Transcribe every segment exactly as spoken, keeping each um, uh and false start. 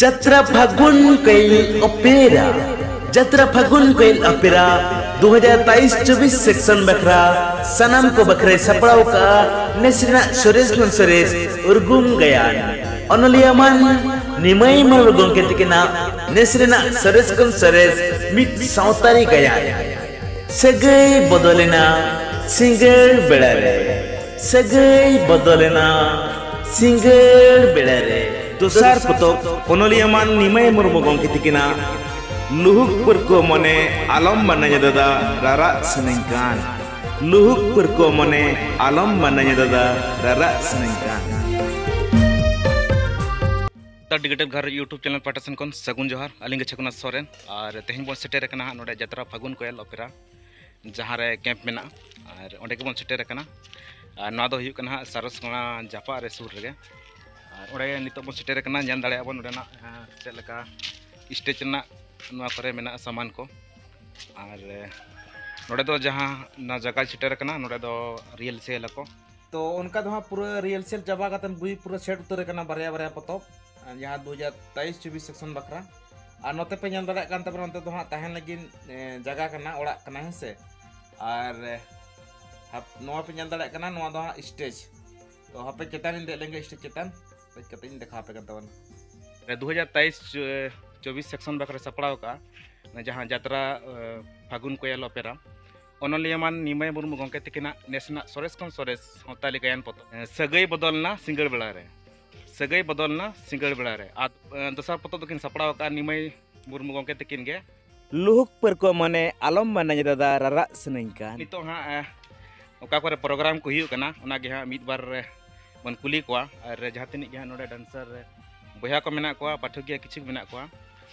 ᱡᱟᱛᱨᱟ ᱯᱷᱟᱹᱜᱩᱱ ᱠᱚᱭᱮᱞ ᱚᱯᱮᱨᱟ᱾ ᱡᱟᱛᱨᱟ ᱯᱷᱟᱹᱜᱩᱱ ᱠᱚᱭᱮᱞ ᱚᱯᱮᱨᱟ ᱫᱩ ᱦᱟᱡᱟᱨ ᱛᱮᱭᱤᱥ ᱪᱚᱵᱵᱤᱥ ᱥᱮᱠᱥᱚᱱ ᱵᱟᱠᱷᱨᱟ ᱥᱟᱱᱟᱢ ᱠᱚ ᱵᱟᱠᱷᱨᱟᱭ ᱥᱟᱯᱲᱟᱣ ᱠᱟᱜᱼᱟ ᱱᱮᱥ ᱨᱮᱱᱟᱜ ᱥᱚᱨᱮᱥ ᱠᱷᱚᱱ ᱥᱚᱨᱮᱥ ᱩᱨᱜᱩᱢ ᱜᱟᱭᱟᱱ ᱚᱱᱚᱞᱤᱭᱟᱹ ᱢᱟᱱ ᱱᱤᱢᱟᱹᱭ ᱢᱩᱨᱢᱩ ᱜᱚᱢᱠᱮ ᱛᱤᱠᱤᱱᱟᱜ ᱱᱮᱥ ᱨᱮᱱᱟᱜ ᱥᱚᱨᱮᱥ ᱠᱷᱚᱱ ᱥᱚᱨᱮᱥ ᱢᱤᱫ ᱥᱟᱶᱛᱟᱨᱤ ᱜᱟᱭᱟᱱ᱾ ᱥᱟᱹᱜᱟᱹᱭ ᱵᱚᱫᱚᱞᱮᱱᱟ ᱥᱤᱸᱜᱟᱹᱲ ᱵᱮᱲᱟ ᱨᱮ᱾ ᱥᱟᱹᱜᱟᱹᱭ ᱵᱚᱫᱚᱞᱮᱱᱟ ᱥᱤᱸᱜᱟᱹᱲ ᱵᱮᱲᱟ ᱨᱮ᱾ ᱫᱚᱥᱟᱨ ᱯᱚᱛᱚᱵ, ᱚᱱᱚᱞᱤᱭᱟᱹ ᱢᱟᱱ ᱱᱤᱢᱟᱹᱭ ᱢᱩᱨᱢᱩ ᱜᱚᱢᱠᱮ ᱛᱤᱠᱤᱱᱟᱜ ᱞᱩᱦᱩᱠ ᱯᱟᱹᱨᱠᱟᱹᱣ ᱢᱚᱱᱮ ᱟᱞᱚᱢ ᱢᱟᱱᱟᱧᱟ ᱫᱟᱫᱟ ᱨᱟᱨᱟᱜ ᱥᱟᱱᱟᱧ ᱠᱟᱱ᱾ ᱞᱩᱦᱩᱠ ᱯᱟᱹᱨᱠᱟᱹᱣ ᱢᱚᱱᱮ ᱟᱞᱚᱢ ᱢᱟᱱᱟᱧᱟ ᱫᱟᱫᱟ ᱨᱟᱨᱟᱜ ᱥᱟᱱᱟᱧ ᱠᱟᱱ᱾ ᱫᱟ ᱰᱤᱜᱤᱴᱟᱞ ᱜᱷᱟᱨᱚᱸᱡᱽ YouTube ᱪᱮᱱᱮᱞ ᱯᱟᱦᱴᱟ ᱥᱮᱱ ᱠᱷᱚᱱ ᱥᱟᱹᱜᱩᱱ ᱡᱚᱦᱟᱨ᱾ ᱟᱹᱞᱤᱧ ᱜᱮ ᱪᱷᱟᱹᱜᱩᱱᱟᱛᱷ ᱥᱚᱨᱮᱱ᱾ ᱟᱨ ᱛᱮᱦᱮᱧ ᱵᱚᱱ ᱥᱮᱴᱮᱨ ᱟᱠᱟᱱᱟ ᱦᱟᱸᱜ ᱱᱚᱰᱮ ᱡᱟᱛᱨᱟ ᱯᱷᱟᱹᱜᱩᱱ ᱠᱚᱭᱮᱞ ᱚᱯᱮᱨᱟ, ᱡᱟᱦᱟᱸ ᱨᱮ ᱠᱮᱢᱯ ᱢᱮᱱᱟᱜᱼᱟ᱾ ᱟᱨ ᱚᱸᱰᱮ ᱜᱮᱵᱚᱱ ᱥᱮᱴᱮᱨ ᱟᱠᱟᱱᱟ᱾ ᱟᱨ ᱱᱚᱣᱟ ᱫᱚ ᱦᱩᱭᱩᱜ ᱠᱟᱱᱟ ᱦᱟᱸᱜ ᱥᱟᱨᱚᱥᱠᱚᱬᱟ ᱡᱟᱯᱟᱜ ᱨᱮ ᱥᱩᱨ ᱨᱮᱜᱮ᱾ ᱟᱨ ᱚᱸᱰᱮ ᱱᱤᱛᱚᱜ ᱵᱚᱱ ᱥᱮᱴᱮᱨ ᱟᱠᱟᱱᱟ, ᱧᱮᱞ ᱫᱟᱲᱮᱭᱟᱜᱼᱟ ᱵᱚᱱ ᱱᱚᱰᱮᱱᱟᱜ, ᱮᱸ, ᱪᱮᱫ ᱞᱮᱠᱟ ᱥᱴᱮᱡᱽ ᱨᱮᱱᱟᱜ ᱱᱚᱣᱟ ᱠᱚᱨᱮ ᱢᱮᱱᱟᱜᱼᱟ ᱥᱟᱢᱟᱱ ᱠᱚ᱾ ᱟᱨ, ᱮ, ᱱᱚᱰᱮ ᱫᱚ ᱡᱟᱦᱟᱸ ᱱᱚᱣᱟ ᱡᱟᱭᱜᱟ ᱥᱮᱴᱮᱨ ᱟᱠᱟᱱᱟ, ᱱᱚᱰᱮ ᱫᱚ ᱨᱤᱦᱟᱨᱥᱮᱞ ᱟᱠᱚ᱾ ᱛᱚ ᱚᱱᱠᱟ ᱫᱚ ᱦᱟᱸᱜ ᱯᱩᱨᱟᱹ ᱨᱤᱦᱟᱨᱥᱮᱞ ᱪᱟᱵᱟ ᱠᱟᱛᱮᱫ ᱵᱳᱭ ᱯᱩᱨᱟᱹ ᱥᱮᱴ ᱩᱛᱟᱹᱨ ᱟᱠᱟᱱᱟ, ᱵᱟᱨᱭᱟ ᱵᱟᱨᱭᱟ ᱯᱚᱛᱚᱵ, ᱡᱟᱦᱟᱸ ᱫᱩ ᱦᱟᱡᱟᱨ ᱛᱮᱭᱤᱥ ᱪᱚᱵᱵᱤᱥ ᱥᱮᱠᱥᱚᱱ ᱵᱟᱠᱷᱨᱟ᱾ ᱟᱨ ᱱᱚᱛᱮ ᱯᱮ ᱧᱮᱞ ᱫᱟᱲᱮᱭᱟᱜ ᱠᱟᱱ ᱛᱟᱵᱚᱱᱟ, ᱱᱚᱛᱮ ᱫᱚ ᱦᱟᱸᱜ ᱛᱟᱦᱮᱱ ᱞᱟᱹᱜᱤᱫ, ᱮ, ᱡᱟᱭᱜᱟ ᱠᱟᱱᱟ, ᱚᱲᱟᱜ ᱠᱟᱱᱟ, ᱦᱮᱸ ᱥᱮ᱾ ᱟᱨ, ᱮ, ᱦᱟᱯ-, ᱱᱚᱣᱟ ᱯᱮ ᱧᱮᱞ ᱫᱟᱲᱮᱭᱟᱜ ᱠᱟᱱᱟ, ᱱᱚᱣᱟ ᱫᱚ ᱦᱟᱸᱜ ᱥᱴᱮᱡᱽ᱾ ᱛᱚ ᱦᱟᱯᱮ ᱪᱮᱛᱟᱱ ᱤᱧ ᱫᱮᱡ ᱞᱮᱱ ᱜᱮ, ᱥᱴᱮᱡᱽ ᱪᱮᱛᱟᱱ ᱫᱮᱡ ᱠᱟᱛᱮ ᱤᱧ ᱫᱮᱠᱷᱟᱣ ᱟᱯᱮ ᱠᱟᱱ ᱛᱟᱵᱚᱱᱟ᱾ ᱨᱮ ᱫᱩ ᱦᱟᱡᱟᱨ ᱛᱮᱭᱤᱥ ᱪᱚᱵᱵᱤᱥ ᱥᱮᱠᱥᱚᱱ ᱵᱟᱠᱷᱨᱟ ᱥᱟᱯᱲᱟᱣ ᱟᱠᱟᱫᱼᱟ, ᱡᱟᱦᱟᱸ ᱡᱟᱛᱨᱟ, ᱮ, ᱯᱷᱟᱹᱜᱩᱱ ᱠᱚᱭᱮᱞ ᱚᱯᱮᱨᱟ᱾ ᱚᱱᱚᱞᱤᱭᱟᱹ ᱢᱟᱱ ᱱᱤᱢᱟᱹᱭ ᱢᱩᱨᱢᱩ ᱜᱚᱢᱠᱮ ᱛᱤᱠᱤᱱᱟᱜ ᱱᱮᱥ ᱨᱮᱱᱟᱜ ᱥᱚᱨᱮᱥ ᱠᱷᱚᱱ ᱥᱚᱨᱮᱥ ᱥᱟᱶᱛᱟᱞᱤ ᱜᱟᱭᱟᱱ ᱯᱚᱛᱚᱵ, ᱮ, ᱥᱟᱹᱜᱟᱹᱭ ᱵᱚᱫᱚᱞ ᱮᱱᱟ ᱥᱤᱸᱜᱟᱹᱲ ᱵᱮᱲᱟ ᱨᱮ᱾ ᱥᱟᱹᱜᱟᱹᱭ ᱵᱚᱫᱚᱞ ᱮᱱᱟ ᱥᱤᱸᱜᱟᱹᱲ ᱵᱮᱲᱟ ᱨᱮ᱾ ᱟᱨ, ᱮ, ᱫᱚᱥᱟᱨ ᱯᱚᱛᱚᱵ ᱫᱚᱠᱤᱱ ᱥᱟᱯᱲᱟᱣ ᱟᱠᱟᱫᱼᱟ ᱱᱤᱢᱟᱹᱭ ᱢᱩᱨᱢᱩ ᱜᱚᱢᱠᱮ ᱛᱤᱠᱤᱱ ᱜᱮ᱾ ᱞᱩᱦᱩᱠ ᱯᱟᱹᱨᱠᱟᱹᱣ ᱢᱚᱱᱮ ᱟᱞᱚᱢ ᱢᱟᱱᱟᱧ ᱫᱟᱫᱟ ᱨᱟᱨᱟᱜ ᱥᱟᱱᱟᱧ ᱠᱟᱱ᱾ ᱱᱤᱛᱚᱜ ᱦᱟᱸᱜ, ᱮ, ᱚᱠᱟ ᱠᱚᱨᱮ ᱯᱨᱳᱜᱨᱟᱢ ᱠᱚ ᱦᱩᱭᱩᱜ ᱠᱟᱱᱟ, ᱚᱱᱟ ᱜᱮ ᱦᱟᱸᱜ ᱢᱤᱫ ᱵᱟᱨ, ᱮ, ᱵᱚᱱ ᱠᱩᱞᱤ ᱠᱚᱣᱟ᱾ ᱟᱨ ᱡᱟᱦᱟᱸ ᱛᱤᱱᱟᱹᱜ ᱜᱮ ᱦᱟᱸᱜ ᱱᱚᱰᱮ ᱰᱟᱱᱥᱟᱨ, ᱮ, ᱵᱚᱭᱦᱟ ᱠᱚ ᱢᱮᱱᱟᱜ ᱠᱚᱣᱟ, ᱯᱟᱴᱷᱚᱠᱤᱭᱟᱹ ᱠᱤᱪᱷᱩ ᱢᱮᱱᱟᱜ ᱠᱚᱣᱟ,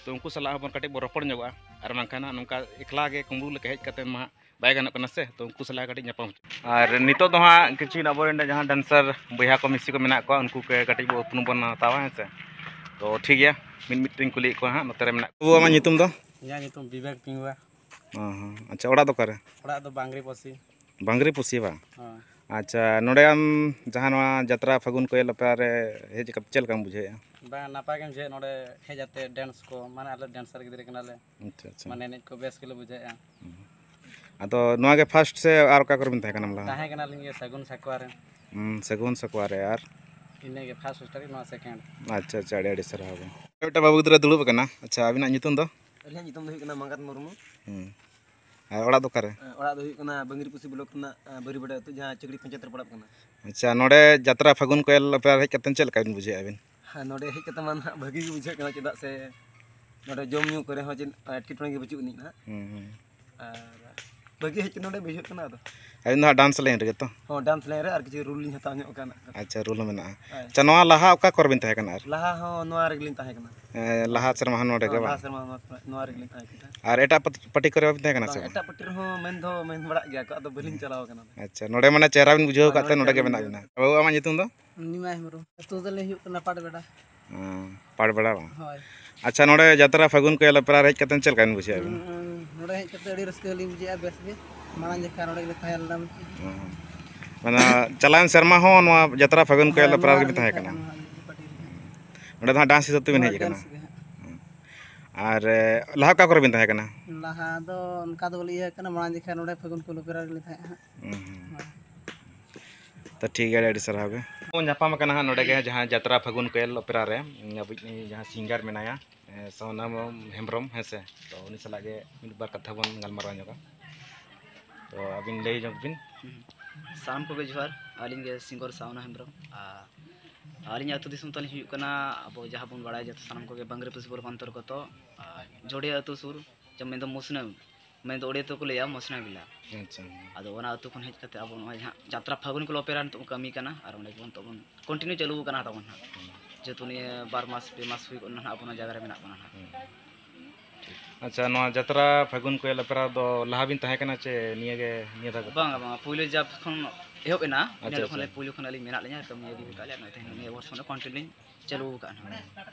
ᱛᱚ ᱩᱱᱠᱩ ᱥᱟᱞᱟᱜ ᱦᱚᱸᱵᱚᱱ ᱠᱟᱹᱴᱤᱡ ᱵᱚᱱ ᱨᱚᱯᱚᱲ ᱧᱚᱜᱚᱜᱼᱟ᱾ ᱟᱨ ᱵᱟᱝᱠᱷᱟᱱ ᱦᱟᱸᱜ ᱱᱚᱝᱠᱟ ᱮᱠᱞᱟ ᱜᱮ ᱠᱩᱢᱵᱽᱲᱩ ᱞᱮᱠᱟ ᱦᱮᱡ ᱠᱟᱛᱮ ᱢᱟ ᱦᱟᱸᱜ ᱵᱟᱭ ᱜᱟᱱᱚᱜ ᱠᱟᱱᱟ ᱥᱮ, ᱛᱚ ᱩᱱᱠᱩ ᱥᱟᱞᱟᱜ ᱠᱟᱹᱴᱤᱡ ᱧᱟᱯᱟᱢ ᱦᱚᱪᱚ᱾ ᱟᱨ ᱱᱤᱛᱚᱜ ᱫᱚ ᱦᱟᱸᱜ ᱠᱤᱪᱷᱩ ᱟᱵᱚ ᱨᱮᱱ ᱡᱟᱦᱟᱸ ᱰᱟᱱᱥᱟᱨ ᱵᱚᱭᱦᱟ ᱠᱚ ᱢᱤᱥᱤ ᱠᱚ ᱢᱮᱱᱟᱜ ᱠᱚᱣᱟ, ᱩᱱᱠᱩ ᱠᱚ ᱠᱟᱹᱴᱤᱡ ᱵᱚ ᱩᱯᱨᱩᱢ ᱵᱚᱱ ᱦᱟᱛᱟᱣᱟ, ᱦᱮᱸ ᱥᱮ᱾ ᱛᱚ ᱴᱷᱤᱠ ᱜᱮᱭᱟ, ᱢᱤᱫ ᱢᱤᱫ ᱛᱮᱧ ᱠᱩᱞᱤᱭᱮᱫ ᱠᱚᱣᱟ ᱦᱟᱸᱜ᱾ ᱱᱚᱛᱮ ᱨᱮ ᱢᱮᱱᱟᱜ ᱠᱚᱣᱟ᱾ ᱵᱟᱹᱵᱩ, ᱟᱢᱟᱜ ᱧᱩᱛᱩᱢ ᱫᱚ? ᱤᱧᱟᱹᱜ ᱧᱩᱛᱩᱢ ᱵᱤᱵᱮᱠ ᱯᱤᱝᱜᱩᱣᱟ᱾ ᱚ ᱦᱚᱸ, ᱟᱪᱪᱷᱟ, ᱚᱲᱟᱜ ᱫᱚ ᱚᱠᱟᱨᱮ? ᱚᱲᱟᱜ ᱫᱚ ᱵᱟᱝᱨᱤ ᱯᱚᱥᱤ᱾ ᱵᱟᱝᱨᱤ ᱯᱚᱥᱤ ᱵᱟᱝ? ᱦᱳᱭ᱾ ᱟᱪᱪᱷᱟ, ᱱᱚᱰᱮ ᱟᱢ ᱡᱟᱦᱟᱸ ᱱᱚᱣᱟ ᱡᱟᱛᱨᱟ ᱯᱷᱟᱹᱜᱩᱱ ᱠᱚᱭᱮᱞ ᱚᱯᱮᱨᱟ ᱨᱮ ᱦᱮᱡ ᱠᱟᱛᱮ ᱪᱮᱫ ᱞᱮᱠᱟᱢ ᱵᱩᱡᱷᱟᱹᱣᱮᱫᱼᱟ? ᱵᱟᱝ, ᱱᱟᱯᱟᱭ ᱜᱮᱢ ᱵᱩᱡᱷᱟᱹᱣᱮᱫ ᱱᱚᱰᱮ ᱦᱮᱡ ᱟᱛᱮ ᱰᱮᱱᱥ ᱠᱚ, ᱢᱟᱱᱮ ᱟᱞᱮ ᱰᱮᱱᱥᱟᱨ ᱜᱤᱫᱽᱨᱟᱹ ᱠᱟᱱᱟᱞᱮ᱾ ᱟᱪᱪᱷᱟ, ᱟᱪᱪᱷᱟ᱾ ᱢᱟᱱᱮ ᱮᱱᱮᱡ ᱠᱚ ᱵᱮᱥ ᱜᱮᱞᱮ ᱵᱩᱡᱷᱟᱹᱣᱮᱫᱼᱟ᱾ ᱦᱩᱸ᱾ ᱟᱫᱚ ᱱᱚᱣᱟ ᱜᱮ ᱯᱷᱟᱥᱴ ᱥᱮ ᱟᱨ ᱚᱠᱟ ᱠᱚᱨᱮ ᱵᱤᱱ ᱛᱟᱦᱮᱸ ᱠᱟᱱᱟ ᱞᱟᱦᱟ? ᱛᱟᱦᱮᱸ ᱠᱟᱱᱟᱞᱤᱧ ᱜᱮ ᱥᱟᱹᱜᱩᱱ ᱥᱟᱠᱣᱟ ᱨᱮ᱾ ᱦᱩᱸ, ᱥᱟᱹᱜᱩᱱ ᱥᱟᱠᱣᱟ ᱨᱮ᱾ ᱟᱨ? ᱤᱱᱟᱹᱜᱮ ᱯᱷᱟᱥᱴ ᱥᱴᱟᱨᱴ ᱱᱚᱣᱟ ᱥᱮᱠᱮᱱᱰ᱾ ᱟᱪᱪᱷᱟ, ᱟᱪᱪᱷᱟ, ᱟᱹᱰᱤ ᱟᱹᱰᱤ ᱥᱟᱨᱦᱟᱣ ᱜᱮ᱾ ᱢᱤᱫᱴᱟᱝ ᱵᱟᱹᱵᱩ ᱜᱤᱫᱽᱨᱟᱹ ᱫᱩᱲᱩᱵ ᱟᱠᱟᱱᱟ᱾ ᱟᱪᱪᱷᱟ, ᱟᱹᱵᱤᱱᱟᱜ ᱧᱩᱛᱩᱢ ᱫᱚ? ᱟᱹᱞᱤᱧᱟᱜ ᱧᱩᱛᱩᱢ ᱫᱚ ᱦᱩᱭᱩᱜ ᱠᱟᱱᱟ ᱢᱟᱸᱜᱟᱛ ᱢᱩᱨᱢᱩ᱾ ᱦᱩᱸ᱾ ᱟᱨ ᱚᱲᱟᱜ ᱫᱚ ᱚᱠᱟᱨᱮ? ᱮᱸ, ᱚᱲᱟᱜ ᱫᱚ ᱦᱩᱭᱩᱜ ᱠᱟᱱᱟ ᱵᱟᱹᱝᱨᱤᱯᱩᱥᱤ ᱵᱞᱚᱠ ᱨᱮᱱᱟᱜ, ᱮᱸ, ᱵᱟᱹᱨᱤᱵᱟᱲᱟ ᱟᱹᱛᱩ, ᱡᱟᱦᱟᱸ ᱪᱟᱹᱠᱲᱤ ᱯᱚᱧᱪᱟᱭᱮᱛ ᱨᱮ ᱯᱟᱲᱟᱜ ᱠᱟᱱᱟ᱾ ᱟᱪᱪᱷᱟ, ᱱᱚᱰᱮ ᱡᱟᱛᱨᱟ ᱯᱷᱟᱹᱜᱩᱱ ᱠᱚᱭᱮᱞ ᱚᱯᱮᱨᱟ ᱦᱮᱡ ᱠᱟᱛᱮ ᱪᱮᱫ ᱞᱮᱠᱟ ᱵᱤᱱ ᱵᱩᱡᱷᱟᱹᱣᱮᱫᱼᱟ ᱟᱹᱵᱤᱱ? ᱦᱮᱸ, ᱱᱚᱰᱮ ᱦᱮᱡ ᱠᱟᱛᱮ ᱢᱟ ᱱᱟᱦᱟᱜ ᱵᱷᱟᱹᱜᱤ ᱜᱮ ᱵᱩᱡᱷᱟᱹᱜ ᱠᱟᱱᱟ, ᱪᱮᱫᱟᱜ ᱥᱮ ᱱᱚᱰᱮ ᱡᱚᱢ ᱧᱩ ᱠᱚᱨᱮ ᱦᱚᱸ ᱪᱮᱫ ᱮᱴᱠᱮᱴᱚᱬᱮ ᱜᱮ ᱵᱟᱹᱪᱩᱜ ᱟᱹᱱᱤᱡ ᱱᱟᱦᱟᱜ᱾ ᱦᱩᱸ, ᱦᱩᱸ᱾ ᱟᱨ ᱵᱷᱟᱹᱜᱤ ᱦᱮᱡ ᱠᱟᱛᱮ ᱱᱚᱰᱮ ᱵᱩᱡᱷᱟᱹᱜ ᱠᱟᱱᱟ᱾ ᱟᱫᱚ ᱟᱹᱵᱤᱱ ᱫᱚ ᱦᱟᱸᱜ ᱰᱟᱱᱥ ᱞᱟᱭᱤᱱ ᱨᱮᱜᱮ ᱛᱚ? ᱦᱚᱸ, ᱰᱟᱱᱥ ᱞᱟᱭᱤᱱ ᱨᱮ ᱟᱨ ᱠᱤᱪᱷᱩ ᱨᱩᱞ ᱞᱤᱧ ᱦᱟᱛᱟᱣ ᱧᱚᱜ ᱠᱟᱱᱟ᱾ ᱟᱪᱪᱷᱟ, ᱨᱩᱞ ᱦᱚᱸ ᱢᱮᱱᱟᱜᱼᱟ᱾ ᱦᱳᱭ᱾ ᱟᱪᱪᱷᱟ, ᱱᱚᱣᱟ ᱞᱟᱦᱟ ᱚᱠᱟ ᱠᱚᱨᱮ ᱵᱤᱱ ᱛᱟᱦᱮᱸ ᱠᱟᱱᱟ ᱟᱨ? ᱞᱟᱦᱟ ᱦᱚᱸ ᱱᱚᱣᱟ ᱨᱮᱜᱮᱞᱤᱧ ᱛᱟᱦᱮᱸ ᱠᱟᱱᱟ᱾ ᱦᱮᱸ, ᱞᱟᱦᱟ ᱥᱮᱨᱢᱟ ᱦᱚᱸ ᱱᱚᱰᱮ ᱜᱮ ᱦᱚᱸ, ᱵᱟᱝ? ᱞᱟᱦᱟ ᱥᱮᱨᱢᱟ ᱦᱚᱸ ᱱᱚᱣᱟ, ᱱᱚᱣᱟ ᱨᱮᱜᱮᱞᱤᱧ ᱛᱟᱦᱮᱸ ᱠᱟᱱᱟ᱾ ᱟᱨ ᱮᱴᱟᱜ ᱯᱟᱛ-, ᱯᱟᱨᱴᱤ ᱠᱚᱨᱮ ᱵᱟᱵᱤᱱ ᱛᱟᱦᱮᱸ ᱠᱟᱱᱟ ᱥᱮ ᱵᱟᱝ, ᱵᱟᱝ? ᱮᱴᱟᱜ ᱯᱟᱨᱴᱤ ᱨᱮᱦᱚᱸ ᱢᱮᱱ ᱫᱚ ᱢᱮᱱ ᱵᱟᱲᱟᱜ ᱜᱮᱭᱟ ᱠᱚ, ᱟᱫᱚ ᱵᱟᱹᱞᱤᱧ ᱪᱟᱞᱟᱣ ᱠᱟᱱᱟ᱾ ᱟᱪᱪᱷᱟ, ᱱᱚᱰᱮ ᱢᱟᱱᱮ ᱪᱮᱦᱨᱟ ᱵᱤᱱ ᱵᱩᱡᱷᱟᱹᱣ ᱦᱳᱭ, ᱟᱠᱟᱫ ᱛᱮ ᱱᱚᱰᱮ ᱱᱚᱰᱮ ᱜᱮ ᱪᱮᱦᱨᱟ ᱢᱮᱱᱟᱜ ᱞᱤᱧ ᱵᱤᱱᱟ᱾ ᱵᱟᱹᱵᱩ, ᱟᱢᱟᱜ ᱧᱩᱛᱩᱢ ᱫᱚ? ᱱᱤᱢᱟ ᱦᱮᱢᱵᱨᱚᱢ᱾ ᱟᱹᱛᱩ ᱫᱚᱞᱮ ᱦᱩᱭᱩᱜ ᱠᱟᱱᱟ ᱯᱟᱴᱵᱮᱰᱟ᱾ ᱦᱮᱸ, ᱯᱟᱴᱵᱮᱲᱟ ᱵᱟᱝ? ᱦᱳᱭ᱾ ᱟᱪᱪᱷᱟ, ᱱᱚᱰᱮ ᱡᱟᱛᱨᱟ ᱯᱷᱟᱹᱜᱩᱱ ᱠᱚᱭᱮᱞ ᱚᱯᱮᱨᱟ ᱨᱮ ᱦᱮᱡ ᱠᱟᱛᱮ ᱪᱮᱫ ᱞᱮᱠᱟ ᱵᱤᱱ ᱵᱩᱡᱷᱟᱹᱣᱮᱫᱼᱟ ᱟᱹᱵᱤᱱ? ᱩᱸ, ᱱᱚᱰᱮ ᱦᱮᱡ ᱠᱟᱛᱮ ᱟᱹᱰᱤ ᱨᱟᱹᱥᱠᱟᱹ ᱞᱤᱧ ᱵᱩᱡᱷᱟᱹᱣᱮᱫᱼᱟ, ᱵᱮᱥ ᱜᱮ᱾ ᱢᱟᱲᱟᱝ ᱡᱚᱠᱷᱟ ᱱᱚᱰᱮ ᱜᱮᱞᱮ ᱛᱟᱦᱮᱸ ᱞᱮᱱᱟ᱾ ᱦᱩᱸ᱾ ᱢᱟᱱᱮ ᱪᱟᱞᱟᱣᱮᱱ ᱥᱮᱨᱢᱟ ᱦᱚᱸ ᱱᱚᱣᱟ ᱡᱟᱛᱨᱟ ᱯᱷᱟᱹᱜᱩᱱ ᱠᱚᱭᱮᱞ ᱦᱳᱭ, ᱚᱯᱮᱨᱟ ᱱᱚᱣᱟ ᱨᱮᱜᱮ ᱵᱤᱱ ᱨᱮᱜᱮ ᱛᱟᱦᱮᱸ ᱠᱟᱱᱟ? ᱱᱚᱣᱟ ᱤᱭᱟᱹ ᱯᱟᱹᱴᱤ ᱨᱮᱜᱮ᱾ ᱱᱚᱰᱮ ᱫᱚ ᱦᱟᱸᱜ ᱰᱟᱱᱥ ᱦᱤᱥᱟᱹᱵ ᱛᱮᱵᱤᱱ ᱱᱚᱣᱟ ᱦᱮᱡ ᱟᱠᱟᱱᱟ? ᱰᱮᱱᱥ ᱜᱮ ᱦᱟᱸᱜ᱾ ᱦᱩᱸ᱾ ᱟᱨ, ᱮ, ᱞᱟᱦᱟ ᱚᱠᱟ ᱠᱚᱨᱮ ᱵᱤᱱ ᱛᱟᱦᱮᱸ ᱠᱟᱱᱟ? ᱞᱟᱦᱟ ᱫᱚ ᱚᱱᱠᱟ ᱫᱚ ᱵᱟᱞᱮ ᱤᱭᱟᱹ ᱠᱟᱱᱟ, ᱢᱟᱲᱟᱝ ᱡᱚᱠᱷᱟ ᱱᱚᱰᱮ ᱯᱷᱟᱹᱜᱩᱱ ᱠᱚᱭᱮᱞ ᱚᱯᱮᱨᱟ ᱨᱮᱜᱮᱞᱮ ᱛᱟᱦᱮᱸᱜᱼᱟ ᱦᱟᱸᱜ᱾ ᱦᱩᱸ, ᱦᱩᱸ᱾ ᱦᱳᱭ᱾ ᱛᱚ ᱴᱷᱤᱠ ᱜᱮᱭᱟ, ᱟᱹᱰᱤ ᱟᱹᱰᱤ ᱥᱟᱨᱦᱟᱣ ᱜᱮ᱾ ᱵᱚᱱ ᱧᱟᱯᱟᱢ ᱟᱠᱟᱱᱟ ᱦᱟᱸᱜ ᱱᱚᱰᱮ ᱜᱮ, ᱡᱟᱦᱟᱸ ᱡᱟᱛᱨᱟ ᱯᱷᱟᱹᱜᱩᱱ ᱠᱚᱭᱮᱞ ᱚᱯᱮᱨᱟ ᱨᱮ, ᱟᱵᱚᱭᱤᱡ ᱡᱟᱦᱟᱸ ᱥᱤᱝᱜᱟᱨ ᱢᱮᱱᱟᱭᱟ, ᱮ, ᱥᱟᱣᱱᱟ ᱦᱮᱢᱵᱨᱚᱢ, ᱦᱮᱸ ᱥᱮ᱾ ᱛᱚ ᱩᱱᱤ ᱥᱟᱞᱟᱜ ᱜᱮ ᱢᱤᱫ ᱵᱟᱨ ᱠᱟᱛᱷᱟ ᱵᱚᱱ ᱜᱟᱞᱢᱟᱨᱟᱣ ᱧᱚᱜᱟ᱾ ᱛᱚ ᱟᱹᱵᱤᱱ ᱞᱟᱹᱭ ᱧᱚᱜ ᱵᱤᱱ᱾ ᱦᱩᱸ᱾ ᱥᱟᱱᱟᱢ ᱠᱚᱜᱮ ᱡᱚᱦᱟᱨ, ᱟᱹᱞᱤᱧ ᱜᱮ ᱥᱤᱝᱜᱚᱨ ᱥᱟᱣᱱᱟ ᱦᱮᱢᱵᱨᱚᱢ᱾ ᱟᱨ ᱟᱹᱞᱤᱧᱟᱜ ᱟᱹᱛᱩ ᱫᱤᱥᱚᱢ ᱛᱟᱹᱞᱤᱧ ᱦᱩᱭᱩᱜ ᱠᱟᱱᱟ ᱟᱵᱚ ᱡᱟᱦᱟᱸ ᱵᱚᱱ ᱵᱟᱲᱟᱭᱟ ᱡᱚᱛᱚ ᱥᱟᱱᱟᱢ ᱠᱚᱜᱮ ᱵᱟᱝᱨᱤᱯᱩᱥᱤ ᱵᱞᱚᱠ ᱚᱱᱛᱚᱨᱜᱚᱛᱚ, ᱟᱨ ᱡᱚᱰᱤᱭᱟᱹ ᱟᱹᱛᱩ ᱥᱩᱨ, ᱡᱮ ᱢᱮᱱᱫᱚ ᱢᱩᱥᱱᱟᱹ, ᱢᱮᱱᱫᱚ ᱳᱰᱤᱭᱟ ᱛᱮᱠᱚ ᱞᱟᱹᱭᱟ ᱢᱚᱥᱱᱟ ᱵᱤᱞᱟ᱾ ᱟᱪᱪᱷᱟ᱾ ᱟᱫᱚ ᱚᱱᱟ ᱟᱹᱛᱩ ᱠᱷᱚᱱ ᱦᱮᱡ ᱠᱟᱛᱮ ᱟᱵᱚ ᱱᱚᱜᱼᱚᱭ ᱡᱟᱦᱟᱸ ᱡᱟᱛᱨᱟ ᱯᱷᱟᱹᱜᱩᱱ ᱠᱚᱞᱮ ᱚᱯᱮᱨᱟ ᱱᱤᱛᱚᱜ ᱵᱚᱱ ᱠᱟᱹᱢᱤ ᱠᱟᱱᱟ ᱟᱨ ᱚᱸᱰᱮ ᱜᱮᱵᱚᱱ ᱱᱤᱛᱚᱜ ᱵᱚᱱ ᱠᱚᱱᱴᱤᱱᱤᱭᱩ ᱪᱟᱹᱞᱩ ᱟᱠᱟᱱᱟ ᱛᱟᱵᱚᱱ ᱦᱟᱸᱜ᱾ ᱦᱩᱸ᱾ ᱡᱮᱦᱮᱛᱩ ᱱᱤᱭᱟᱹ ᱵᱟᱨ ᱢᱟᱥ ᱯᱮ ᱢᱟᱥ ᱦᱩᱭ ᱜᱚᱫ ᱱᱟ ᱦᱟᱸᱜ ᱟᱵᱚ ᱱᱚᱣᱟ ᱡᱟᱭᱜᱟ ᱨᱮ ᱢᱮᱱᱟᱜ ᱵᱚᱱᱟ ᱦᱟᱸᱜ᱾ ᱦᱩᱸ᱾ ᱟᱪᱪᱷᱟ, ᱱᱚᱣᱟ ᱡᱟᱛᱨᱟ ᱯᱷᱟᱹᱜᱩᱱ ᱠᱚᱭᱮᱞ ᱚᱯᱮᱨᱟ ᱫᱚ ᱞᱟᱦᱟ ᱵᱤᱱ ᱛᱟᱦᱮᱸ ᱠᱟᱱᱟ ᱪᱮ ᱱᱤᱭᱟᱹ ᱜᱮ, ᱱᱤᱭᱟᱹ ᱫᱷᱟᱣ ᱜᱮ? ᱵᱟᱝᱟ, ᱵᱟᱝᱟ, ᱯᱩᱭᱞᱩ ᱡᱟᱵ ᱠᱷᱚᱱ ᱮᱦᱚᱵ ᱮᱱᱟ, ᱟᱪᱪᱷᱟ, ᱤᱱᱟᱹ ᱠᱷᱚᱱ ᱟᱪᱪᱷᱟ᱾ ᱯᱩᱭᱞᱩ ᱠᱷᱚᱱ ᱟᱹᱞᱤᱧ ᱢᱮᱱᱟᱜ ᱞᱤᱧᱟ, ᱠᱟᱹᱢᱤ ᱟᱹᱜᱩ ᱟᱠᱟᱫ ᱞᱮᱭᱟ, ᱱᱚᱜᱼᱚᱭ ᱛᱮᱦᱮᱧ ᱱᱤᱭᱟᱹ ᱵᱚᱨᱥᱚ ᱨᱮ ᱠᱚᱱᱴᱤᱱᱤᱭᱩ ᱞᱤᱧ ᱪᱟᱹᱞᱩ ᱟᱠᱟᱫᱼᱟ ᱱᱟᱦᱟᱜ᱾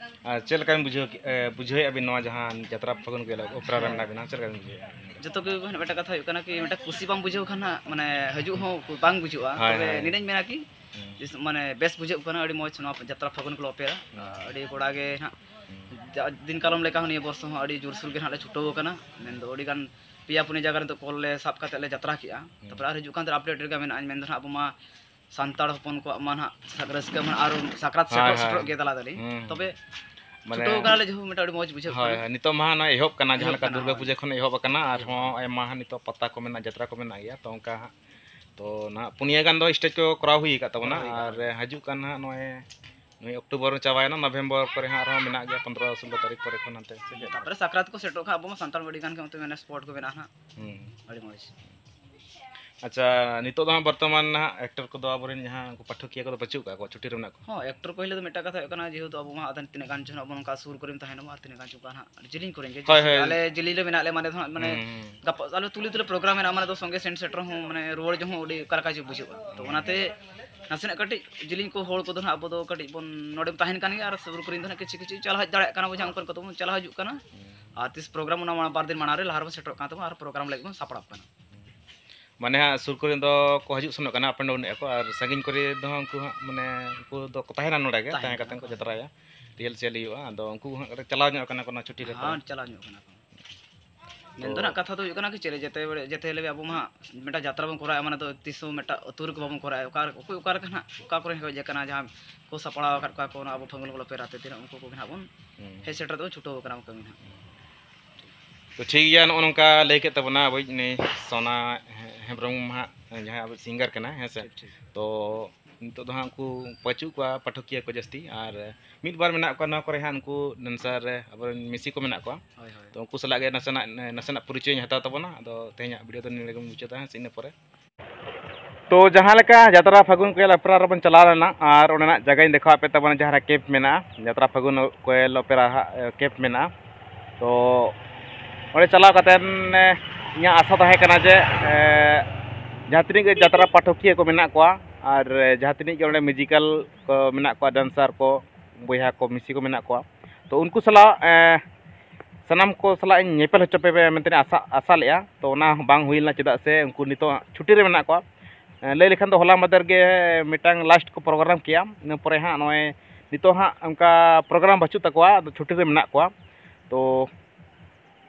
ᱟᱨ ᱪᱮᱫ ᱞᱮᱠᱟ ᱵᱤᱱ ᱵᱩᱡᱷᱟᱹᱣ ᱠᱮ-, ᱮ, ᱵᱩᱡᱷᱟᱹᱣᱮᱫᱼᱟ ᱵᱤᱱ ᱱᱚᱣᱟ ᱡᱟᱦᱟᱸ ᱡᱟᱛᱨᱟ ᱯᱷᱟᱹᱜᱩᱱ ᱠᱚ ᱚᱯᱮᱨᱟ ᱨᱮ ᱢᱮᱱᱟᱜ ᱵᱤᱱᱟ, ᱪᱮᱫ ᱞᱮᱠᱟ ᱵᱤᱱ ᱵᱩᱡᱷᱟᱹᱣᱮᱫᱼᱟ? ᱡᱚᱛᱚ ᱜᱮ ᱢᱤᱫᱴᱟᱝ ᱠᱟᱛᱷᱟ ᱦᱩᱭᱩᱜ ᱠᱟᱱᱟ ᱠᱤ ᱢᱤᱫᱴᱟᱝ ᱠᱩᱥᱤ ᱵᱟᱝ ᱵᱩᱡᱷᱟᱹᱣ ᱠᱷᱟᱱ ᱦᱟᱸᱜ ᱢᱟᱱᱮ ᱦᱤᱡᱩᱜ ᱦᱚᱸ ᱵᱟᱝ ᱵᱩᱡᱷᱟᱹᱜᱼᱟ᱾ ᱦᱳᱭ, ᱛᱚᱵᱮ ᱦᱳᱭ᱾ ᱱᱤᱱᱟᱹᱧ ᱢᱮᱱᱟ ᱠᱤ ᱦᱩᱸ᱾ ᱡᱮ ᱢᱟᱱᱮ ᱵᱮᱥ ᱵᱩᱡᱷᱟᱹᱜ ᱠᱟᱱᱟ, ᱟᱹᱰᱤ ᱢᱚᱡᱽ ᱱᱚᱣᱟ ᱡᱟᱛᱨᱟ ᱯᱷᱟᱹᱜᱩᱱ ᱠᱚ ᱚᱯᱮᱨᱟ᱾ ᱦᱩᱸ᱾ ᱟᱹᱰᱤ ᱠᱚᱲᱟ ᱜᱮ ᱦᱟᱸᱜ ᱦᱩᱸ᱾ ᱡᱟ-, ᱫᱤᱱ ᱠᱟᱞᱚᱢ ᱞᱮᱠᱟ ᱦᱚᱸ ᱱᱤᱭᱟᱹ ᱵᱚᱨᱥᱚ ᱦᱚᱸ ᱟᱹᱰᱤ ᱡᱳᱨᱥᱳᱨ ᱜᱮ ᱦᱟᱸᱜ ᱞᱮ ᱪᱷᱩᱴᱟᱹᱣ ᱟᱠᱟᱱᱟ᱾ ᱢᱮᱱᱫᱚ ᱟᱹᱰᱤ ᱜᱟᱱ ᱯᱮᱭᱟ ᱯᱩᱱᱭᱟᱹ ᱡᱟᱭᱜᱟ ᱨᱮᱫᱚ ᱠᱚᱞ ᱞᱮ ᱥᱟᱵ ᱠᱟᱛᱮ ᱞᱮ ᱡᱟᱛᱨᱟ ᱠᱮᱜᱼᱟ᱾ ᱦᱩᱸ᱾ ᱛᱟᱨᱯᱚᱨᱮ ᱟᱨ ᱦᱤᱡᱩᱜ ᱠᱟᱱ ᱫᱤᱱ ᱨᱮ ᱟᱯᱰᱮᱴ ᱨᱮᱜᱮ ᱢᱮᱱᱟᱜᱼᱟ᱾ ᱢᱮᱱᱫᱚ ᱦᱟᱸᱜ ᱟᱵᱚ ᱢᱟ ᱥᱟᱱᱛᱟᱲ ᱦᱚᱯᱚᱱ ᱠᱚᱣᱟᱜ ᱢᱟ ᱱᱟᱦᱟᱜ ᱥᱟᱠ-, ᱨᱟᱹᱥᱠᱟᱹ ᱢᱟ ᱟᱨ ᱥᱟᱠᱨᱟᱛ ᱦᱳᱭ, ᱥᱮᱴᱮᱨᱚᱜ, ᱦᱳᱭ᱾ ᱥᱮᱴᱮᱨᱚᱜ ᱜᱮᱭᱟ ᱫᱟᱞᱟ ᱞᱤᱧ᱾ ᱦᱩᱸ, ᱛᱚᱵᱮ ᱦᱩᱸ᱾ ᱢᱟᱱᱮ ᱪᱷᱩᱴᱟᱹᱣ ᱠᱟᱱᱟᱞᱮ ᱡᱮᱦᱩ ᱢᱤᱫᱴᱟᱝ ᱟᱹᱰᱤ ᱢᱚᱡᱽ ᱵᱩᱡᱷᱟᱹᱜ ᱦᱳᱭ, ᱠᱟᱱᱟ᱾ ᱦᱳᱭ, ᱱᱤᱛᱚᱜ ᱢᱟ ᱦᱟᱸᱜ ᱱᱚᱜᱼᱚᱭ ᱮᱦᱚᱵ ᱠᱟᱱᱟ, ᱡᱟᱦᱟᱸ ᱮᱦᱚᱵ ᱞᱮᱠᱟ ᱠᱟᱱᱟ ᱫᱩᱨᱜᱟᱹ ᱱᱚᱣᱟ᱾ ᱯᱩᱡᱟᱹ ᱠᱷᱚᱱ ᱮᱦᱚᱵ ᱟᱠᱟᱱᱟ, ᱟᱨᱦᱚᱸ ᱮᱦᱚᱵ ᱟᱭᱢᱟ ᱦᱟᱸᱜ ᱱᱤᱛᱚᱜ ᱯᱟᱛᱟ ᱠᱚ ᱢᱮᱱᱟᱜᱼᱟ, ᱡᱟᱛᱨᱟ ᱠᱚ ᱢᱮᱱᱟᱜ ᱜᱮᱭᱟ, ᱛᱚ ᱚᱱᱠᱟ ᱦᱟᱸᱜ ᱛᱚ ᱱᱟᱦᱟᱜ ᱯᱩᱱᱭᱟᱹ ᱜᱟᱱ ᱫᱚ ᱥᱴᱮᱡᱽ ᱠᱚ ᱠᱚᱨᱟᱣ ᱦᱩᱭ ᱟᱠᱟᱫ ᱛᱟᱵᱚᱱᱟ᱾ ᱠᱚᱨᱟᱣ ᱦᱩᱭ ᱟᱠᱟᱫ ᱟᱨ ᱛᱟᱵᱚᱱᱟ᱾ ᱦᱤᱡᱩᱜ ᱠᱟᱱ ᱱᱟᱦᱟᱜ ᱱᱚᱜᱼᱚᱭ, ᱱᱚᱜᱼᱚᱭ ᱚᱠᱴᱳᱵᱚᱨ ᱪᱟᱵᱟᱭᱮᱱᱟ, ᱱᱚᱵᱷᱮᱢᱵᱚᱨ ᱠᱚᱨᱮ ᱦᱟᱸᱜ ᱟᱨᱦᱚᱸ ᱢᱮᱱᱟᱜ ᱜᱮᱭᱟ, ᱯᱚᱱᱫᱽᱨᱚ ᱥᱳᱞᱳ ᱛᱟᱹᱨᱤᱠᱷ ᱠᱚᱨᱮ ᱠᱷᱚᱱ ᱦᱟᱱᱛᱮ᱾ ᱛᱟᱨᱯᱚᱨᱮ ᱥᱟᱠᱨᱟᱛ ᱠᱚ ᱥᱮᱴᱮᱨᱚᱜ ᱠᱷᱟᱱ ᱟᱵᱚ ᱢᱟ ᱥᱟᱱᱛᱟᱲ ᱢᱟ ᱟᱹᱰᱤ ᱜᱟᱱ ᱜᱮ ᱚᱱᱛᱮ ᱢᱮᱱᱟ ᱥᱯᱚᱴ ᱠᱚ ᱢᱮᱱᱟᱜᱼᱟ ᱦᱟᱸᱜ᱾ ᱦᱩᱸ᱾ ᱟᱹᱰᱤ ᱢᱚᱡᱽ᱾ ᱟᱪᱪᱷᱟ, ᱱᱤᱛᱚᱜ ᱫᱚ ᱦᱟᱸᱜ ᱵᱚᱨᱛᱚᱢᱟᱱ ᱱᱟᱦᱟᱜ ᱮᱠᱴᱚᱨ ᱠᱚᱫᱚ ᱟᱵᱚᱨᱮᱱ ᱡᱟᱦᱟᱸ ᱩᱱᱠᱩ ᱯᱟᱴᱷᱚᱠᱤᱭᱟᱹ ᱠᱚᱫᱚ ᱵᱟᱹᱪᱩᱜ ᱠᱟᱜ ᱠᱚᱣᱟ, ᱪᱷᱩᱴᱤ ᱨᱮ ᱢᱮᱱᱟᱜ ᱠᱚᱣᱟ? ᱦᱚᱸ, ᱮᱠᱴᱚᱨ ᱠᱚ ᱦᱤᱞᱟᱹᱜ ᱫᱚ ᱢᱤᱫᱴᱟᱝ ᱠᱟᱛᱷᱟ ᱦᱩᱭᱩᱜ ᱠᱟᱱᱟ, ᱡᱮᱦᱮᱛᱩ ᱟᱵᱚ ᱢᱟ ᱟᱫᱚ ᱛᱤᱱᱟᱹᱜ ᱜᱟᱱ ᱪᱚ ᱦᱟᱸᱜ ᱵᱚᱱ ᱱᱚᱝᱠᱟ ᱥᱩᱨ ᱠᱚᱨᱮ ᱛᱟᱦᱮᱱᱟ ᱟᱨ ᱛᱤᱱᱟᱹᱜ ᱜᱟᱱ ᱪᱚ ᱚᱱᱠᱟ ᱦᱟᱸᱜ ᱡᱤᱞᱤᱧ ᱠᱚᱨᱮ ᱜᱮ, ᱦᱳᱭ, ᱦᱳᱭ᱾ ᱟᱞᱮ ᱡᱤᱞᱤᱧ ᱨᱮ ᱢᱮᱱᱟᱜ ᱞᱮ ᱢᱟᱱᱮ ᱫᱚ ᱦᱟᱸᱜ ᱢᱟᱱᱮ ᱦᱩᱸ, ᱦᱩᱸ᱾ ᱜᱟᱯᱟ ᱟᱞᱮ ᱛᱩᱞᱤ ᱛᱩᱞᱤ ᱯᱨᱳᱜᱨᱟᱢ ᱢᱮᱱᱟᱜᱼᱟ, ᱢᱟᱱᱮ ᱫᱚ ᱥᱚᱸᱜᱮ ᱥᱮᱱ ᱥᱮᱴᱮᱨ ᱦᱚᱸ ᱢᱟᱱᱮ ᱨᱩᱣᱟᱹᱲ ᱡᱚᱝ ᱦᱚᱸ ᱟᱹᱰᱤ ᱚᱠᱟ ᱞᱮᱠᱟ ᱪᱚ ᱵᱩᱡᱷᱟᱹᱜᱼᱟ᱾ ᱛᱚ ᱚᱱᱟᱛᱮ ᱱᱟᱥᱮᱱᱟᱜ ᱠᱟᱹᱴᱤᱡ ᱡᱤᱞᱤᱧ ᱠᱚ ᱦᱚᱲ ᱠᱚᱫᱚ ᱦᱟᱸᱜ ᱟᱵᱚ ᱫᱚ ᱠᱟᱹᱴᱤᱡ ᱵᱚᱱ ᱱᱚᱰᱮ ᱵᱚᱱ ᱛᱟᱦᱮᱱ ᱠᱟᱱ ᱜᱮᱭᱟ ᱟᱨ ᱥᱩᱨ ᱠᱚᱨᱮᱱ ᱫᱚ ᱦᱟᱸᱜ ᱠᱤᱪᱷᱩ ᱠᱤᱪᱷᱩ ᱪᱟᱞᱟᱣ ᱦᱮᱡ ᱫᱟᱲᱮᱭᱟᱜ ᱠᱟᱱᱟ ᱵᱚᱱ, ᱡᱟᱦᱟᱸ ᱚᱱᱠᱟ ᱠᱚᱫᱚ ᱵᱚᱱ ᱪᱟᱞᱟᱣ ᱦᱤᱡᱩᱜ ᱠᱟᱱᱟ᱾ ᱦᱩᱸ᱾ ᱟᱨ ᱛᱤᱥ ᱯᱨᱳᱜᱨᱟᱢ ᱚᱱᱟ ᱢᱟ ᱵᱟᱨ ᱫᱤᱱ ᱢᱟᱲᱟᱝ ᱨᱮ ᱞᱟᱦᱟ ᱨᱮᱵᱚᱱ ᱥᱮᱴᱮᱨᱚᱜ ᱠᱟᱱ ᱛᱟᱵᱚᱱᱟ ᱟᱨ ᱯᱨᱳᱜᱨᱟᱢ ᱞᱟᱹᱜᱤᱫ ᱵᱚᱱ ᱥᱟᱯᱲᱟᱜ ᱠᱟᱱᱟ᱾ ᱢᱟᱱᱮ ᱦᱟᱸᱜ ᱥᱩᱨ ᱠᱚᱨᱮ ᱫᱚ ᱠᱚ ᱦᱤᱡᱩᱜ ᱥᱮᱱᱚᱜ ᱠᱟᱱᱟ, ᱟᱯ ᱮᱱᱰ ᱰᱟᱣᱩᱱ ᱮᱫᱼᱟ ᱠᱚ, ᱟᱨ ᱥᱟᱺᱜᱤᱧ ᱠᱚᱨᱮ ᱫᱚ ᱦᱟᱸᱜ ᱩᱱᱠᱩ ᱦᱟᱸᱜ ᱢᱟᱱᱮ ᱩᱱᱠᱩ ᱫᱚᱠᱚ ᱛᱟᱦᱮᱱᱟ ᱱᱚᱰᱮ ᱜᱮ, ᱛᱟᱦᱮᱱ ᱛᱟᱦᱮᱸ ᱠᱟᱛᱮ ᱠᱟᱱᱟ᱾ ᱠᱚ ᱡᱟᱛᱨᱟᱭᱟ, ᱨᱤᱦᱟᱨᱥᱮᱞ ᱦᱩᱭᱩᱜᱼᱟ᱾ ᱟᱫᱚ ᱩᱱᱠᱩ ᱦᱚᱸ ᱠᱟᱹᱴᱤᱡ ᱪᱟᱞᱟᱣ ᱧᱚᱜ ᱠᱟᱱᱟ ᱠᱚ ᱱᱚᱣᱟ ᱪᱷᱩᱴᱤ ᱨᱮ ᱛᱚ᱾ ᱦᱮᱸ, ᱪᱟᱞᱟᱣ ᱧᱚᱜ ᱠᱟᱱᱟ ᱠᱚ᱾ ᱛᱚ ᱢᱮᱱ ᱫᱚ ᱱᱟᱜ ᱠᱟᱛᱷᱟ ᱫᱚ ᱦᱩᱭᱩᱜ ᱠᱟᱱᱟ ᱠᱤ ᱪᱮᱫ ᱞᱮ ᱡᱮᱛᱮ ᱵᱮᱲᱮ, ᱡᱮᱛᱮ ᱦᱤᱞᱳᱜ ᱟᱵᱚ ᱢᱟ ᱦᱟᱸᱜ ᱢᱤᱫᱴᱟᱝ ᱡᱟᱛᱨᱟ ᱵᱚᱱ ᱠᱚᱨᱟᱣᱟ, ᱢᱟᱱᱮ ᱫᱚ ᱛᱤᱥ ᱦᱚᱸ ᱢᱤᱫᱴᱟᱝ ᱟᱹᱛᱩ ᱨᱮᱠᱚ ᱵᱟᱵᱚᱱ ᱠᱚᱨᱟᱣᱟ᱾ ᱚᱠᱟ, ᱚᱠᱚᱭ ᱚᱠᱟ ᱨᱮ ᱦᱟᱸᱜ, ᱚᱠᱟ ᱠᱚᱨᱮ ᱦᱮᱡ ᱟᱠᱟᱱᱟ, ᱡᱟᱦᱟᱸ ᱠᱚ ᱥᱟᱯᱲᱟᱣ ᱟᱠᱟᱫ ᱠᱚᱣᱟ ᱠᱚ ᱚᱱᱟ ᱟᱵᱚ ᱯᱷᱟᱹᱜᱩᱱ ᱵᱚᱸᱜᱟ ᱯᱮ ᱨᱟᱛᱮ ᱛᱤᱱᱟᱹᱜ ᱩᱱᱠᱩ ᱠᱚᱜᱮ ᱦᱟᱸᱜ ᱵᱚᱱ ᱦᱩᱸ᱾ ᱦᱮᱡ ᱥᱮᱴᱮᱨ ᱫᱚᱵᱚᱱ ᱪᱷᱩᱴᱟᱹᱣ ᱟᱠᱟᱱᱟ ᱚᱱᱠᱟ ᱜᱮ ᱦᱟᱸᱜ᱾ ᱛᱚ ᱴᱷᱤᱠ ᱜᱮᱭᱟ, ᱱᱚᱜᱼᱚ ᱱᱚᱝᱠᱟ ᱞᱟᱹᱭ ᱠᱮᱫ ᱛᱟᱵᱚᱱᱟ ᱟᱵᱚᱭᱤᱡ ᱩᱱᱤ ᱥᱳᱱᱟ ᱦᱮᱢᱵᱨᱚᱢ ᱦᱟᱸᱜ, ᱡᱟᱦᱟᱸᱭ ᱟᱵᱚ ᱥᱤᱝᱜᱟᱨ ᱠᱟᱱᱟᱭ, ᱦᱮᱸ ᱥᱮ? ᱴᱷᱤᱠ, ᱴᱷᱤᱠ᱾ ᱛᱚ ᱱᱤᱛᱚᱜ ᱫᱚ ᱦᱟᱸᱜ ᱩᱱᱠᱩ ᱯᱟᱹᱪᱩᱜ ᱠᱚᱣᱟ ᱯᱟᱴᱷᱚᱠᱤᱭᱟᱹ ᱠᱚ ᱡᱟᱹᱥᱛᱤ, ᱟᱨ ᱢᱤᱫ ᱵᱟᱨ ᱢᱮᱱᱟᱜ ᱠᱚᱣᱟ ᱱᱚᱣᱟ ᱠᱚᱨᱮ ᱦᱟᱸᱜ, ᱩᱱᱠᱩ ᱰᱮᱱᱥᱟᱨ ᱨᱮ ᱟᱵᱚᱨᱮᱱ ᱢᱤᱥᱤ ᱠᱚ ᱢᱮᱱᱟᱜ ᱠᱚᱣᱟ᱾ ᱦᱳᱭ, ᱦᱳᱭ᱾ ᱛᱚ ᱩᱱᱠᱩ ᱥᱟᱞᱟᱜ ᱜᱮ ᱱᱟᱥᱮᱱᱟᱜ, ᱱᱟᱥᱮᱱᱟᱜ ᱯᱚᱨᱤᱪᱚᱭ ᱤᱧ ᱦᱟᱛᱟᱣ ᱛᱟᱵᱚᱱᱟ᱾ ᱟᱫᱚ ᱛᱮᱦᱮᱧᱟᱜ ᱵᱷᱤᱰᱤᱭᱳ ᱫᱚ ᱱᱤᱭᱟᱹ ᱨᱮᱜᱮ ᱢᱩᱪᱟᱹᱫᱟ, ᱦᱮᱸ ᱥᱮ, ᱤᱱᱟᱹ ᱯᱚᱨᱮ᱾ ᱛᱚ ᱡᱟᱦᱟᱸ ᱞᱮᱠᱟ ᱡᱟᱛᱨᱟ ᱯᱷᱟᱹᱜᱩᱱ ᱠᱚᱭᱮᱞ ᱚᱯᱮᱨᱟ ᱨᱮᱵᱚᱱ ᱪᱟᱞᱟᱣ ᱞᱮᱱᱟ, ᱟᱨ ᱚᱸᱰᱮᱱᱟᱜ ᱡᱟᱭᱜᱟᱧ ᱫᱮᱠᱷᱟᱣ ᱟᱯᱮ ᱛᱟᱵᱚᱱᱟ, ᱡᱟᱦᱟᱸ ᱨᱮ ᱠᱮᱢᱯ ᱢᱮᱱᱟᱜᱼᱟ, ᱡᱟᱛᱨᱟ ᱯᱷᱟᱹᱜᱩᱱ ᱠᱚᱭᱮᱞ ᱚᱯᱮᱨᱟ ᱦᱟᱸᱜ, ᱮ, ᱠᱮᱢᱯ ᱢᱮᱱᱟᱜᱼᱟ᱾ ᱛᱚ ᱚᱸᱰᱮ ᱪᱟᱞᱟᱣ ᱠᱟᱛᱮᱫ, ᱮ, ᱤᱧᱟᱹᱜ ᱟᱥᱟ ᱛᱟᱦᱮᱸ ᱠᱟᱱᱟ ᱡᱮ, ᱮ, ᱡᱟᱦᱟᱸ ᱛᱤᱱᱟᱹᱜ ᱜᱮ ᱡᱟᱛᱨᱟ ᱯᱟᱴᱷᱚᱠᱤᱭᱟᱹ ᱠᱚ ᱢᱮᱱᱟᱜ ᱠᱚᱣᱟ ᱟᱨ, ᱮ, ᱡᱟᱦᱟᱸ ᱛᱤᱱᱟᱹᱜ ᱜᱮ ᱚᱸᱰᱮ ᱢᱤᱭᱩᱡᱤᱠᱟᱞ ᱠᱚ ᱢᱮᱱᱟᱜ ᱠᱚᱣᱟ, ᱰᱮᱱᱥᱟᱨ ᱠᱚ, ᱵᱚᱭᱦᱟ ᱠᱚ ᱢᱤᱥᱤ ᱠᱚ ᱢᱮᱱᱟᱜ ᱠᱚᱣᱟ᱾ ᱛᱚ ᱩᱱᱠᱩ ᱥᱟᱞᱟᱜ ᱥᱟᱱᱟᱢ ᱠᱚ ᱥᱟᱞᱟᱜ ᱤᱧ ᱧᱮᱯᱮᱞ ᱦᱚᱪᱚ ᱯᱮ ᱢᱮᱱᱛᱮ ᱟᱥᱟ ᱟᱥᱟ ᱞᱮᱫᱼᱟ᱾ ᱛᱚ ᱚᱱᱟ ᱦᱚᱸ ᱵᱟᱝ ᱦᱩᱭ ᱞᱮᱱᱟ, ᱪᱮᱫᱟᱜ ᱥᱮ ᱩᱱᱠᱩ ᱱᱤᱛᱚᱜ ᱪᱷᱩᱴᱤ ᱨᱮ ᱢᱮᱱᱟᱜ ᱠᱚᱣᱟ᱾ ᱞᱟᱹᱭ ᱞᱮᱠᱷᱟᱱ ᱫᱚ ᱦᱚᱞᱟ ᱢᱟᱫᱷᱮᱨ ᱜᱮ ᱢᱤᱫᱴᱟᱝ ᱞᱟᱥᱴ ᱠᱚ ᱯᱨᱳᱜᱨᱟᱢ ᱠᱮᱜᱼᱟ᱾ ᱤᱱᱟᱹ ᱯᱚᱨᱮ ᱦᱟᱸᱜ ᱱᱚᱜᱼᱚᱭ ᱱᱤᱛᱚᱜ ᱦᱟᱸᱜ ᱚᱱᱠᱟ ᱯᱨᱳᱜᱨᱟᱢ ᱵᱟᱹᱪᱩᱜ ᱛᱟᱠᱚᱣᱟ, ᱟᱫᱚ ᱪᱷᱩᱴᱤ ᱨᱮ ᱢᱮᱱᱟᱜ ᱠᱚᱣᱟ᱾ ᱛᱚ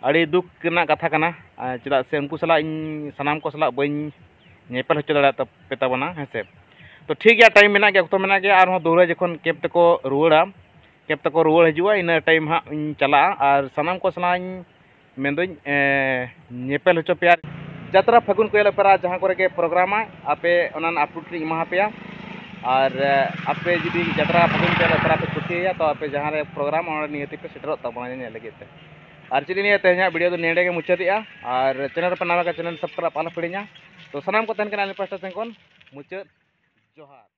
ᱟᱹᱰᱤ ᱫᱩᱠ ᱨᱮᱱᱟᱜ ᱠᱟᱛᱷᱟ ᱠᱟᱱᱟ, ᱪᱮᱫᱟᱜ ᱥᱮ ᱩᱱᱠᱩ ᱥᱟᱞᱟᱜ ᱤᱧ ᱥᱟᱱᱟᱢ ᱠᱚ ᱥᱟᱞᱟᱜ ᱵᱟᱹᱧ ᱧᱮᱯᱮᱞ ᱦᱚᱪᱚ ᱫᱟᱲᱮᱭᱟᱜ ᱛᱟᱯᱮ ᱛᱟᱵᱚᱱᱟ, ᱦᱮᱸ ᱥᱮ᱾ ᱛᱚ ᱴᱷᱤᱠ ᱜᱮᱭᱟ, ᱴᱟᱭᱤᱢ ᱢᱮᱱᱟᱜ ᱜᱮᱭᱟ, ᱚᱠᱛᱚ ᱢᱮᱱᱟᱜ ᱜᱮᱭᱟ᱾ ᱟᱨᱦᱚᱸ ᱫᱚᱦᱲᱟ ᱡᱚᱠᱷᱚᱱ ᱠᱮᱢᱯ ᱛᱮᱠᱚ ᱨᱩᱣᱟᱹᱲᱟ, ᱠᱮᱢᱯ ᱛᱮᱠᱚ ᱨᱩᱣᱟᱹᱲ ᱦᱤᱡᱩᱜᱼᱟ, ᱤᱱᱟᱹ ᱴᱟᱭᱤᱢ ᱦᱟᱸᱜ ᱤᱧ ᱪᱟᱞᱟᱜᱼᱟ᱾ ᱟᱨ ᱥᱟᱱᱟᱢ ᱠᱚ ᱥᱟᱞᱟᱜ ᱤᱧ ᱢᱮᱱᱫᱟᱹᱧ ᱧᱮᱯᱮᱞ ᱦᱚᱪᱚ ᱯᱮᱭᱟ᱾ ᱡᱟᱛᱨᱟ ᱯᱷᱟᱹᱜᱩᱱ ᱠᱚᱭᱮᱞ ᱚᱯᱮᱨᱟ ᱡᱟᱦᱟᱸ ᱠᱚᱨᱮ ᱜᱮ ᱯᱨᱳᱜᱨᱟᱢᱟ, ᱟᱯᱮ ᱚᱱᱟ ᱨᱮᱱᱟᱜ ᱟᱯᱰᱮᱴ ᱤᱧ ᱮᱢᱟ ᱯᱮᱭᱟ᱾ ᱟᱨ ᱟᱯᱮ ᱡᱩᱫᱤ ᱡᱟᱛᱨᱟ ᱯᱷᱟᱹᱜᱩᱱ ᱠᱚᱭᱮᱞ ᱚᱯᱮᱨᱟ ᱯᱮ ᱠᱩᱥᱤᱭᱟᱭᱟ, ᱛᱚ ᱟᱯᱮ ᱡᱟᱦᱟᱸ ᱨᱮ ᱯᱨᱳᱜᱨᱟᱢ, ᱚᱸᱰᱮ ᱱᱤᱦᱟᱹᱛᱤ ᱯᱮ ᱥᱮᱴᱮᱨᱚᱜ ᱛᱟᱵᱚᱱᱟ ᱧᱮᱧᱮᱞ ᱞᱟᱹᱜᱤᱫ ᱛᱮ᱾ ᱟᱨ ᱪᱮᱫ ᱤᱧ ᱞᱟᱹᱭᱟ, ᱛᱮᱦᱮᱧᱟᱜ ᱵᱷᱤᱰᱤᱭᱳ ᱫᱚ ᱱᱚᱰᱮ ᱜᱮ ᱢᱩᱪᱟᱹᱫᱮᱜᱼᱟ᱾ ᱟᱨ ᱪᱮᱱᱮᱞ ᱨᱮᱯᱮ ᱱᱟᱣᱟ ᱠᱷᱟᱱ ᱪᱮᱱᱮᱞ ᱥᱟᱵᱥᱠᱨᱟᱭᱤᱵᱽ ᱟᱞᱚ ᱯᱮ ᱦᱤᱲᱤᱧᱟ᱾ ᱛᱚ ᱥᱟᱱᱟᱢ ᱠᱚ ᱛᱟᱦᱮᱱ ᱠᱟᱱᱟ ᱟᱞᱮ ᱯᱟᱦᱴᱟ ᱥᱮᱱ ᱠᱷᱚᱱ ᱢᱩᱪᱟᱹᱫ ᱡᱚᱦᱟᱨ᱾